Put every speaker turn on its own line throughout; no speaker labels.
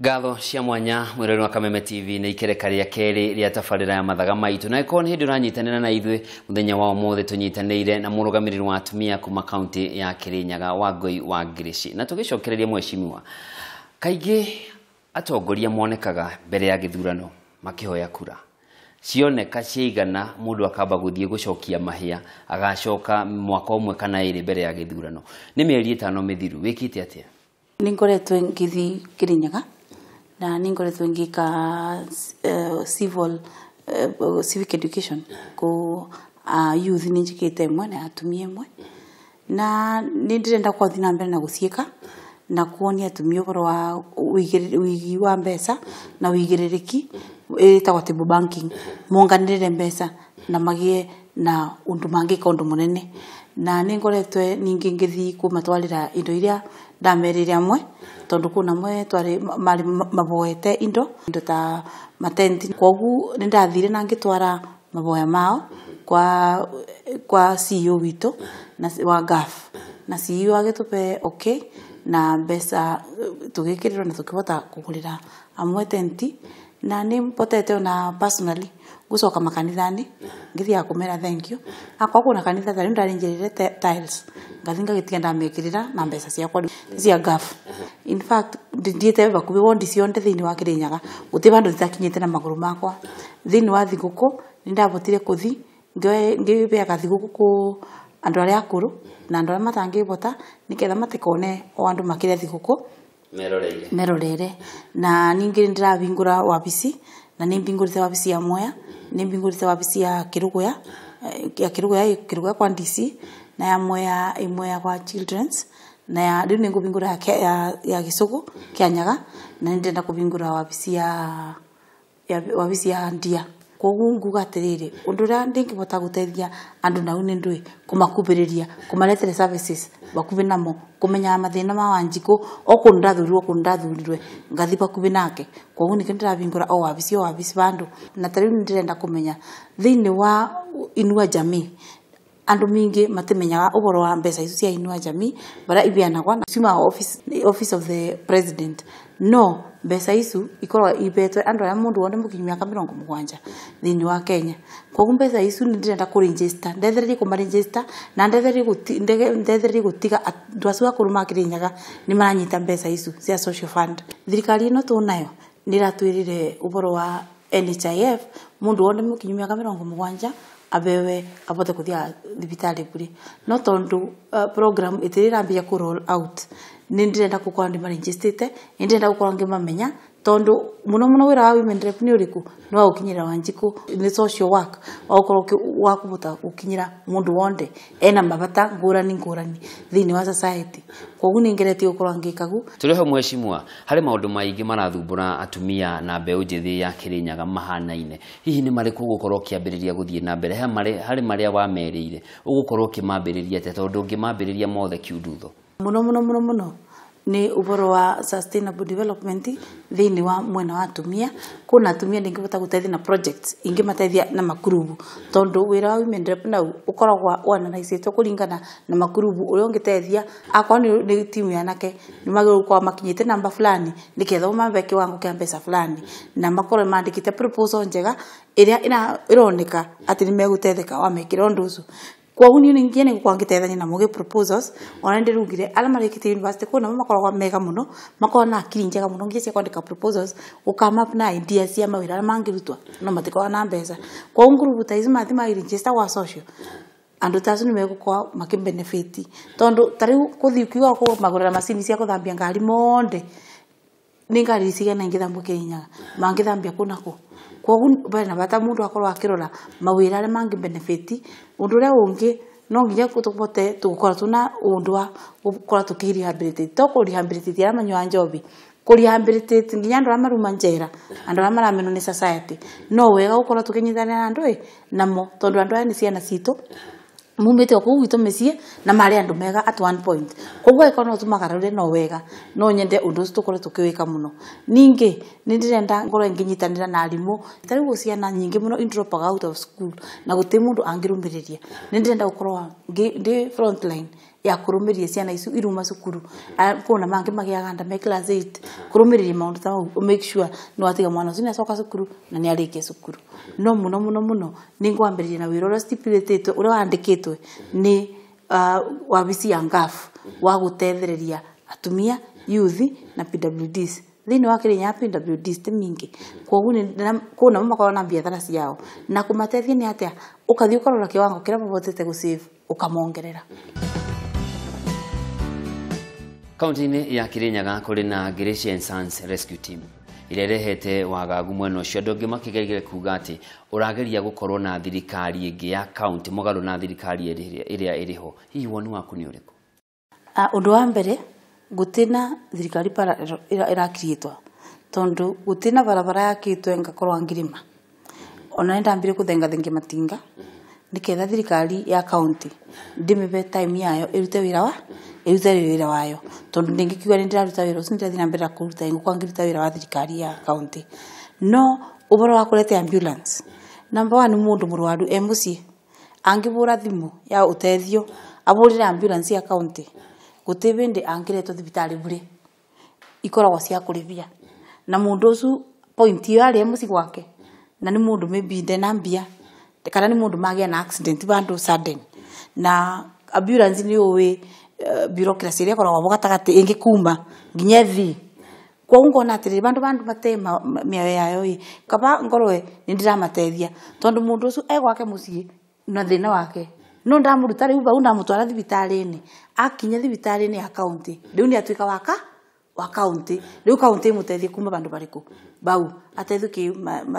Ngatho cia mwanya mwirori wa Kameme TV nĩ ikereka rĩa kerĩ rĩa tabarĩra ya mathaga maitũ, na ĩkorwo nĩ hĩndĩ ũranyitanĩra na ithuĩ mũthenya wa ũmũthĩ, tũnyitanĩire na mũrũgamĩrĩri wa atumia kuma kaunti ya Kirinyaga, Wangũi wa Ngirici, na tũgĩcokereria mheshimiwa. Kaingĩ atongoria monekaga mbere ya gĩthurano makĩhoya kura, cioneka ciaigana mũndũ akamba gũthiĩ gũcokia mahĩa, agacoka mwaka ũmwe kana ĩrĩ mbere ya gĩthurano. Nĩ mĩeri 5 mĩthiru, wĩkĩte atĩa?
Nĩ ngoretwo ngĩthiĩ Kirinyaga na nĩ ngoretwo ngĩka civil civic education ku youth, nĩ njĩkĩte ĩmwe na atumia ĩmwe, na nĩ ndĩrenda gũthiĩ na mbere na gũciĩka na kuonia atumia ũhoro wa ũigi wa mbeca na ũigĩrĩrĩki, ĩtagwo table banking, monganĩrĩre mbeca na magĩe na ũndũ mangĩka ũndũ mũnene. Na nĩ ngoretwo ningĩ ngĩthiĩ kũmatwarĩra indo iria ndamerire amwe, tondũ kwĩna amwe twarĩ marĩ maboete indo ta matenti, koguo nĩ ndathire na ngĩtwara maboya mao kwa CEO witũ na wa GAF, na CEO agĩtũbe okay na mbeca tũgĩkĩrĩrwo na tũkĩhota kũgũrĩra amwe tenti. Na nĩ mpotete ona personally gũcoka makanitha-inĩ ngĩthiaga kũmera thank you. Akorwo kwĩna kanitha ta rĩu ndarĩnjĩrĩre tiles, ngathiĩ ngagĩtiga ndamekĩrĩra na mbeca ciakwa cia GAF. In fact ndithiĩte hakuhĩ wondi ciothe thĩinĩ wa Kirinyaga, gũtirĩ handũ itakinyĩte na magũrũ makwa. Thĩinĩ wa thigũkũ nĩ ndahotire kũthiĩ ngĩbeaga thigũkũ kũ andũ arĩa akũrũ na andũ arĩa matangĩhota, nĩgetha matikone o andũ makĩrĩa thigũkũ
meroreire
merorere. Na ningĩ nĩ ndĩrahingũra wabici, na nĩ mbingũrĩte wabici ya Mwea, nĩ mbingũrĩte wabici ya Kĩrũgũya, ya Kĩrũgũya, Kĩrũgũya kwa DC, na ya Mwea ĩmwe ya kwa Children's, na ya rĩu nĩ ngũbingũra ya Gĩcũgũ Kĩanyaga, na nĩ ndĩrenda kũbingũra wabici ya wabici ya Ndia. Koguo nguga atĩrĩrĩ, ũndũ ũrĩa ndingĩhota gũteithia andũ nau nĩ ndũĩ kũmakuhĩrĩria, kũmaretere services bakuhĩ namo, kũmenya mathĩna ma Wanjikũ, o kũndũ ndathurirwo, kũndũ ndathurirwe ngathiĩ bakuhĩ nake. Koguo nĩkĩo ndĩrahingũra o wabici o wabici bandũ. Na ta rĩu nĩ ndĩrenda kũmenya thĩinĩ wa Inua Jamii, andũ mingĩ matimenyaga ũhoro wa mbeca icio cia Inua Jamii barĩa ibeanagwa na ciumaga office of the president, no mbeca icu ikoragwo ibetwe andũ arĩa mũndũ wothe mũkinyu mĩaka 70 thĩinĩ wa Kenya. Koguo mbeca icu nĩ ndĩrenda kũ-register, ndethererie kũma-register na ndethererie gũtiga andũ acio akũrũ ma Kirinyaga nĩ maranyita mbeca icu cia social fund. Thirikari ĩno tũnayo nĩ ĩratwĩrire ũhoro wa NHIF, mũndũ wothe mũkinyu mĩaka 70 abewe abote kũthiĩ thibitarĩ bure, no tondũ program ĩtirĩ ĩrambia kũ roll out, nĩ ndĩrenda gũkorwo ndĩmarĩnjĩstĩte, nĩ ndĩrenda gũkorwo ngĩmamenya, tondũ mũno mũno wĩra wa women rep nĩ ũrĩkũ? Nĩ wa gũkinyĩra Wanjikũ, nĩ social work, wa gũkorwo wa kũhota gũkinyĩra mũndũ wothe ena mabata ngũrani ngũrani thĩinĩ wa society. Koguo nĩ ngeretie gũkorwo ngĩka guo.
Tũrĩ ho mheshimiwa, harĩ maũndũ maingĩ marathumbũra atumia na mbeũ njĩthĩ ya Kirinyaga mahanaine. Hihi nĩ marĩkũ ũgũkorwo ũkĩambĩrĩria gũthiĩ na mbere? Harĩ marĩa wamerĩire ũgũkorwo ũkĩmambĩrĩria atĩa, tondũ ũngĩmambĩrĩria mothe kiundutho?
Mũno mũno mũno mũno nĩ ũhoro wa sustainable development thĩinĩ wa mwena wa atumia. Kwĩna atumia ndingĩhota gũteithia na projects ingĩmateithia na makurubu, tondũ wĩra wa women rep nau ũkoragwo wananaicĩtwo kũringana na makurubu ũrĩa ũngĩteithia. Akorwo nĩ timu ya anake nĩ magĩrĩirwo gũkorwo makinyĩte namba fulani nĩgetha ũmahe kĩwango kĩa mbeca fulani, na makorwo mandĩkĩte proposal njega ĩrĩa ĩroneka atĩ nĩ megũteithĩka wamekĩra ũndũ ũcio. Koguo niĩ ningĩ nĩ ngũkorwo ngĩteithania namo gĩ proposals. Ona nĩ ndĩrugire arĩa marĩkĩtie university kwĩna amwe makoragwo mega mũno, makoragwo na akiri njega mũno nginya cia kwandĩka proposals, gũ come up na ideas cia mawĩra arĩa mangĩrutwo, no matikoragwo na mbeca. Koguo ngurubu ta ici mathiĩ ma-register gwa social, andũ ta acio nĩ megũkorwo makĩ-benefit, tondũ ta rĩu kũthiĩ ũkiuga kũmagũrĩra macini cia gũthambia ngari monde, nĩ ngari cigana ingĩthambio Kirinyaga, mangĩthambia kũ na kũ? Koguo bena bata mũndũ akorwo akĩrora mawĩra arĩa mangĩ-benefit. Ũndũ ũrĩa ũngĩ no nginya tũhote gũkorwo tũna ũndũ wa gũkorwo tũkĩ rehabilitate, to kũ rehabilitate arĩa manyuaga njohi, kũ rehabilitate nginya andũ arĩa marauma njera, andũ arĩa maramenwo nĩ society. No wega gũkorwo tũkĩnyitanĩra na andũ ĩ namo, tondũ andũ aya nĩ ciana citũ mumĩte o kũu gwitũ mĩciĩ na marĩ andũ mega at one point. Koguo angĩkorwo no tũmagarũre no wega, no nyende ũndũ ũcio tũkorwo tũkĩwĩka mũno. Ningĩ nĩ ndĩrenda ngorwo ngĩnyitanĩra na arimũ, ta rĩu ciana nyingĩ mũno i drop out of school na gũtirĩ mũndũ angĩrũmĩrĩria. Nĩ ndĩrenda gũkorwo ndĩ front line ya kurumiria ciana icu iruma cukuru kuona mangi magiaga nda me class 8 kurumiria maundu ta mau make sure no atiga mwana ucio niacoka cukuru na niarikia cukuru. No muno muno muno ningwambiriria na wira uria stipulated uria wandikitwe ni wabici ya ngafu wa gutethereria atumia, youth na PWDs. Thĩinĩ wa Kĩrĩnyaga PWDs ti mingĩ, kwoguo kwĩna amwe makoragwo na biathara ciao na kũmateithia nĩ atĩa, ũkathiĩ ũkarora kĩwango kĩrĩa mahotete gũ save ũkamongerera.
Kaunti-inĩ ya Kirinyaga kũrĩ na Grace and Sons Rescue Team ĩrĩa ĩrehete wagagu mwena ũcio. Andũ angĩ makĩgeria kuga atĩ ũrageria gũkorwo na thirikari ĩngĩ ya kaunti mũgarũ na thirikari ĩrĩa ĩrĩ ho. Hihi woni waku nĩ ũrĩkũ?
Ũndũ wa mbere gũtirĩ thirikari ĩrakiriĩtwo tondu gũtirĩ na barabara yakĩtwo ngakorwo ngirima ona nĩndambire kũthengathengia matinga nĩketha thirikari ya kaunti ndĩmĩbe time yayo ĩrute wĩra wa ĩrute wĩra wayo tondu ndingĩkiuga nĩndĩraruta wĩra ũcio nĩndĩrathiĩ na mbere na kũruta ngũkorwo ngĩruta wĩra wa thirikari ya kaunti. No ũhoro wa kũrete ambulance, number one, mũndũ mũrwaru e mũciĩ angĩbũra thimũ ya ũteithio abũrĩre ambulance ya kaunti gũtirĩ hĩndĩ angĩretwo thibitarĩ bure ikoragwo cia kũrĩbia na mũndũ ũcio point ĩyo arĩ e mũciĩ gwake na nĩ mũndũ maybe ndena mbia kana nĩ mũndũ magĩa na accident bandũ sudden na ambulance nĩ ũĩ bureaucracy ĩrĩa ĩkoragwo bo gatagatĩ ĩngĩkuma nginya ĩthiĩ. Kwoguo ngona atĩrĩrĩ bandu bandu mate mĩoyo yayo ĩ kaba ngorwe nĩ ndĩramateithia tondu mũndũ ũcio e gwake mũciĩ na thĩna wake no ndamũruta rĩu bau ndamũtwara thibitarĩ-inĩ akinya thibitarĩ-inĩ ya kaunti rĩu nĩ atuĩka waka wa kaunti rĩu kaunti ĩmũteithie kuma bandu barĩkũ bau ateithio kĩ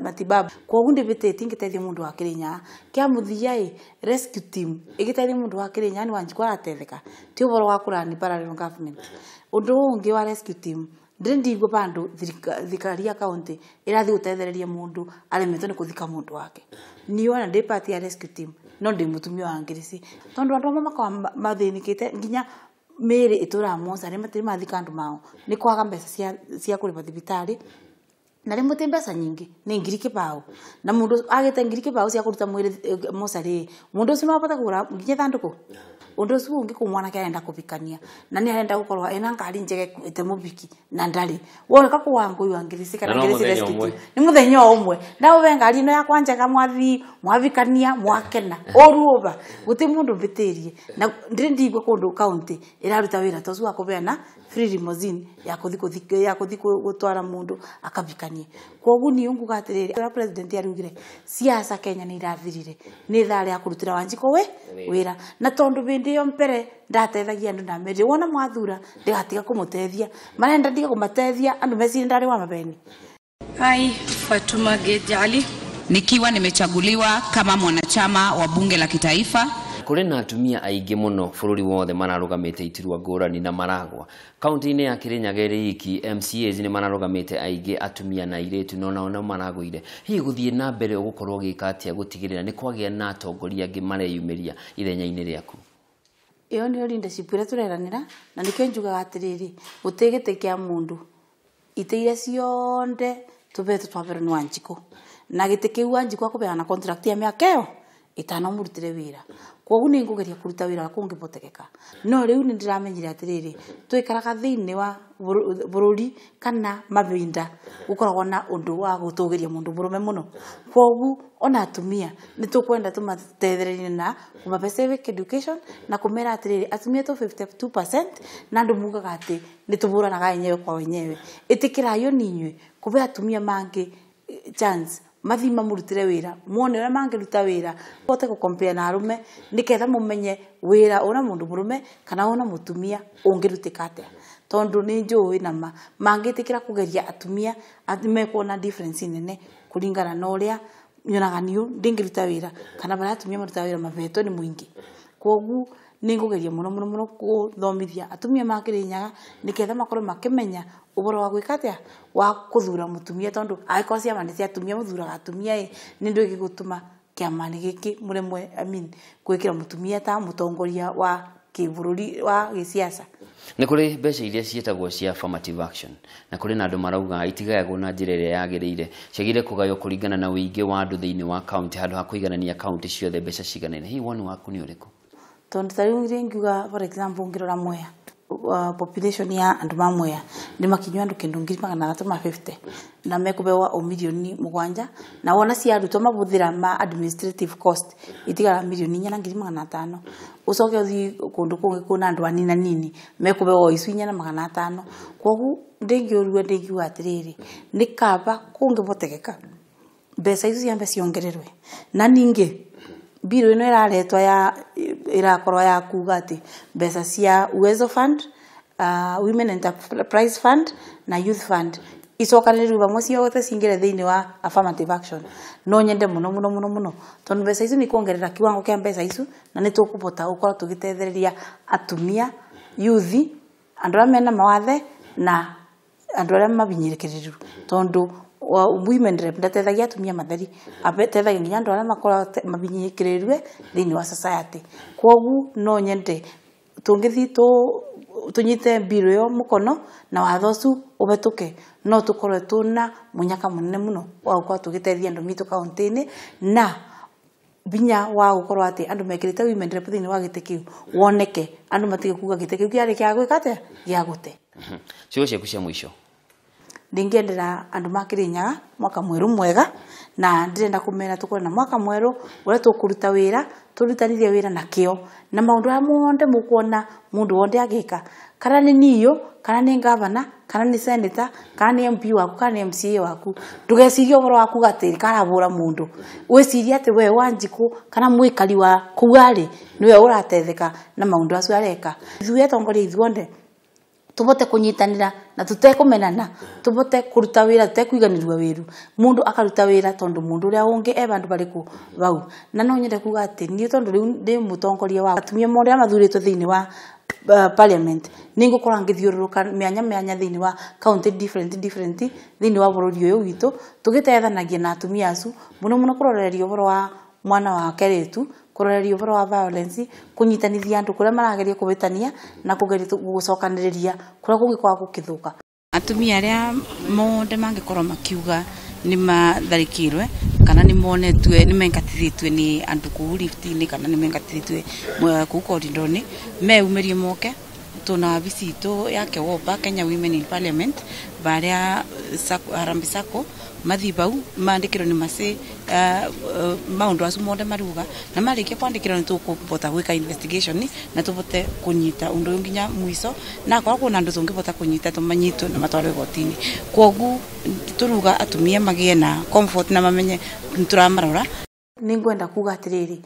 matibabu. Kwoguo ndĩbĩtĩtie ngĩteithia mũndũ wa Kĩrĩnyaga kĩa mũthia ĩ rescue team ĩgĩteithia mũndũ wa Kĩrĩnyaga nĩ Wanjikũ aratetheka ti ũhoro wa kũrani parallel government. Ũndũ ũngĩ wa rescue team ndĩrĩ ndigua bandũ thirikari ya kaunti ĩrathiĩ gũtethereria mũndũ aremetwo nĩ kũthika mũndũ wake. Niĩ ona ndĩ part ya rescue team no ndĩ mũtumia wa Ngirisi tondu andũ amwe makoragwo mathĩnĩkĩte nginya mĩĩrĩ ĩtũraga mocarĩ matirĩ mathika andũ mao nĩ kwaga mbeca cia kũrĩba thibitarĩ na rĩmwe ti mbeca nyingĩ nĩ ngiri kĩbaũ na mũndũ agĩte ngiri kĩbaũ cia kũruta mwĩrĩ mocarĩ mũndũ ũcio no ahote kũgũra nginya ithandũkũ. Ũndũ ũcio ũngĩ kũ mwanake arenda kũbikania na nĩ arenda gũkorwo ena ngari njega ĩkuĩte mũbiki na ndarĩ woreka kũwa ngũi wa Ngirisi kana Ngirisi rescue team nĩ mũthenya o ũmwe ndaũbe ngari ĩno yakwa njega mwathi mwabikania mwakena ũru ũba gũtirĩ mũndũ mbĩtĩrie na ndĩrĩ ndigua kũndũ kaunti ĩraruta wĩra ta ũcio wa kũbeana free limousine ya kũthi ya kũthi gũtwara mũndũ akabikanie. Kwoguo niĩ nguga atĩrĩrĩ ũrĩa president araugire siasa Kenya nĩ irathirire nĩ ithaa rĩa kũrutĩra Wanjikũ wĩra na tondũ hĩndĩ ĩyo mbere ndateithagia andũ ndamerire wona mwathura ndigatiga kũmũteithia marenda ndige kũmateithia andũ mecirie ndarĩ wa mabeni.
Hi, Fatuma Gedi Ali.
Nikiwa nimechaguliwa kama mwanachama wa bunge la kitaifa.
Kũrĩ na atumia aingĩ mũno bũrũri wothe mararũgamĩte iturwa ngũrani na maragwa. Kaunti-inĩ ya Kĩrĩnyaga ĩrĩ iki MCAs nĩ mararũgamĩte aingĩ atumia na airĩtu no nao no maragũire. Hihi gũthiĩ na mbere ũgũkorwo ũgĩka atĩa gũtigĩrĩra nĩ kwagĩa na atongoria angĩ mareyumĩria ithenya-inĩ rĩaku?
Ĩyo nĩyo leadership ĩrĩa tũreranĩra na nĩkĩo njugaga atĩrĩrĩ gũtirĩ gĩtĩ kĩa mũndũ itĩ iria cionde tũbetwo twabetwo nĩ Wanjikũ na gĩtĩ kĩu Wanjikũ akũbeana contract ya mĩaka ĩyo ĩtano mũrutĩre wĩra. Kwoguo nĩ ngũgeria kũruta wĩra ũrĩa kũngĩhotekeka no rĩu nĩ ndĩramenyire atĩrĩrĩ twĩkaraga thĩinĩ wa bũrũri kana mahinda gũkoragwo na ũndũ wa gũtũgĩria mũndũ mũrũme mũno. Kwoguo ona atumia nĩ tũkwenda tũmatethererie na kũmabe civic education na kũmera atĩrĩrĩ atumia tũ 52% na andũ mugaga atĩ nĩ tũbũranaga enyewe kwa wenyewe. Ĩtĩkĩrayo nĩ inyuĩ kũbe atumia mangĩ chance mathi mamũrutĩre wĩra muone ũrĩa mangĩruta wĩra hote gũkompea na arũme nĩketha mũmenye wĩra ũna mũndũ mũrũme kana ũna mũtumia ũngĩrutĩka atĩa tondu nĩ njũĩ nama mangĩtĩkĩra kũgeria atumia mekuona difference nene kũringana na ũrĩa nyonaga niũ ndingĩruta wĩra kana barĩa atumia marutaga wĩra mabetwo nĩ mũingĩ. Kwoguo nĩ ngũgeria mũno mũno mũno gũthomithia atumia ma Kĩrĩnyaga nĩketha makorwo makĩmenya ũhoro wa gwĩka atĩa wa kũthura mũtumia tondu angĩkorwo ciama nĩ cia atumia mũthuraga atumia ĩ nĩ ũndũ gĩgũtũma kĩama-inĩ gĩkĩ mũremwe gwĩkĩra mũtumia ta mũtongoria wa kĩbũrũri wa gĩsiasa.
Nĩ kũrĩ mbeca iria ciĩtagwo cia affirmative action na kũrĩ na andũ marauga itigayagwo na njĩra ĩrĩa yagĩrĩire ciagĩrĩire kũgaywo kũringana na ũingĩ wa andũ thĩinĩ wa kaunti handũ ha kũiganania kaunti ciothe mbeca ciganaine. Hihi woni waku nĩ ũrĩkũ?
Tondu ta riu ringiuga for example ngirora Mwea, population ya andu ma Mwea ni makinywa andu kindu 350 na mekubewa o milioni 7 na wona cia arutwo mabuthira ma administrative cost itigara milioni 4,500. Ucoke uthi kundu kungi kuna andu anina nini mekubewa icu 4,500. Koguo ndingiurua ndingiuga atiriri ni kaba kungibotekeka mbeca icu ciambe ciongererwe. Na ningi biru ino iraretwa ya irakorwa ya kuga ati mbeca cia Uwezo Fund, Women Enterprise Fund na Youth Fund icokanĩrĩrio vamwe ciothe cingĩre thĩinĩ wa affirmative action. No nyende muno muno muno muno tondu mbeca icu ni kuongerera kiwango kia mbeca icu na nĩ tũkũbota gũkorwo tũgĩtethereria atumia, youth, andũ arĩa mena mawathe na andũ arĩa mabinyĩrĩkĩrĩru, tondu women rep ndateithagia atumia matheri, ateithagia nginya andũ arĩa makoragwo mabinyĩrĩkĩrĩrue thĩinĩ wa society. Kwoguo no nyende tũngĩthiĩ tunyite mbiru ĩyo mũkono na watho ũcio ũhetũke, no tũkorwe tũna mũnyaka mũnene mũno wa gũkorwo tũgĩteithia andũ mitũ kaunti-inĩ, na binya wa gũkorwo atĩ andũ mekĩrĩte women rep thĩinĩ wa gĩtĩ kĩu woneke, andũ matige kuga gĩtĩ kĩu kĩarĩ kĩa gwĩka atĩa, gĩa gũte.
Ciugo ciaku cia mũico.
Ndingĩendera andũ ma Kĩrĩnyaga mwaka mwerũ mwega, na ndĩrenda kũmera tũkorwo na mwaka mwerũ ũrĩa tũkũruta wĩra, tũrutanithie wĩra na kĩo, na maũndũ marĩa mothe mũkuona mũndũ wothe agĩka, kana nĩ niyo, kana nĩ gavana, kana nĩ senator, kana nĩ MP waku, kana nĩ MCA waku, ndũgecirie ũhoro wa kuga atĩ karabũra mũndũ, wĩcirie atĩ we Wanjikũ kana mwĩkari wa kũu arĩ nĩwe ũratetheka na maũndũ acio areka. Ithuĩ atongoria ithuothe tubote kunyitanira na tutekumenana, tubote kuruta wira tutekuiganirwa wiru, mundu akaruta wira tondu mundu uria ungi e bandu bariku bau. Na no nyende kuga ati ni tondu riu ndi mutongoria wa atumia mothe aria mathuritwo thiini wa parliament, ningukorwo ngithiururuka mianya mianya thiini wa county different different thiini wa bururi uyu witu, tugitethanagia na atumia acu muno muno kuroreria uhoro wa mwana wa keretu, kuroreria uhoro wa violence, kunyitanithia andu kuria marageria kubitania na kugeria gucokaniriria kuria kungikorwo gukithuka.
Atumia aria mothe mangikorwo makiuga ni matharikirwe kana ni monetwe ni mengatithitwe ni andu kuu lift-ini kana ni mengatithitwe kuu corridor-ini, meumirie moke tuna wabici itu ya KEWOPA, Kenya Women in Parliament, baria Harambee Sacco mathi bau mandikirwo ni maci maundu acu mothe maruga, na marikia kwandikirwo ni tukubota gwika investigation na tubote kunyita undu uyu nginya mwico, na akorwo kuna andu tungibota kunyita tumanyitwe na matwarwo igoti-ini. Kwoguo turuga atumia magie na comfort na mamenye nituramarora.
Ningwenda kuga atiriri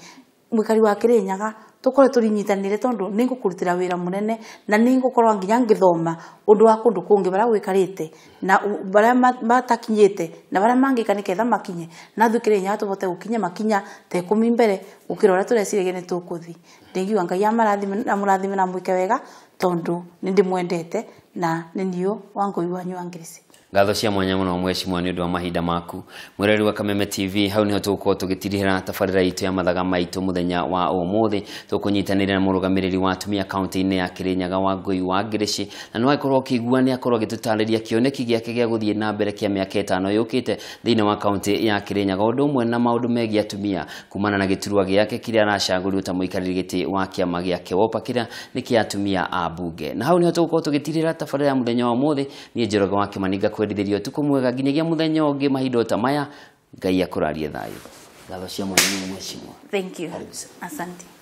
mwikari wa Kĩrĩnyaga tukorwo turinyitanire tondu ningukurutira wira munene na ningukorwo nginya ngithoma undu wa kundu kungi baria gwikarite na baria matakinyite na baria mangika niketha makinye, na thu Kĩrĩnyaga tubote gukinya makinya ta 10 mbere gukira uria tureciragia ni tukuthi. Ndingiuga Ngai amarathime na murathime na mwike wega tondu ni ndimwendete na ni niyo Wangũi wanyu wa Ngirisi.
Ngatho cia mwanya muno mheshimiwa ni undu wa mahinda maku. Mwireri wa Kameme TV, hau niho tugukorwo tugitirihira tabarira itu ya mathaga maitu muthenya wa umuthi, tukunyitanira na murugamiriri wa atumia kaunti-ini ya Kirinyaga Wangũi wa Ngirici, na no akorwo ukigua ni akorwo agitutariria kioneki giake gia guthie na mbere kia miaka 5 yukite thiini wa kaunti ya Kirinyaga, undu umwe na maundu megie atumia kumana na giturwa giake kiria aracagurirwo ta muikariri giti wa kiama gia KEWOPA kiria ni kia atumia a bunge. Na hau niho tugukorwo tugitirihira tabarira ya muthenya wa umuthi. Ni Njoroge wa Kimani ngakwendithĩria ũtukũ mwega nginyagia mũthenya ũngĩ mahinda ta maya. Ngai akũrarie thayũ. Ngatho cia mwanya mũno mheshimiwa.
Thank you.
Karibu sana.
Asante.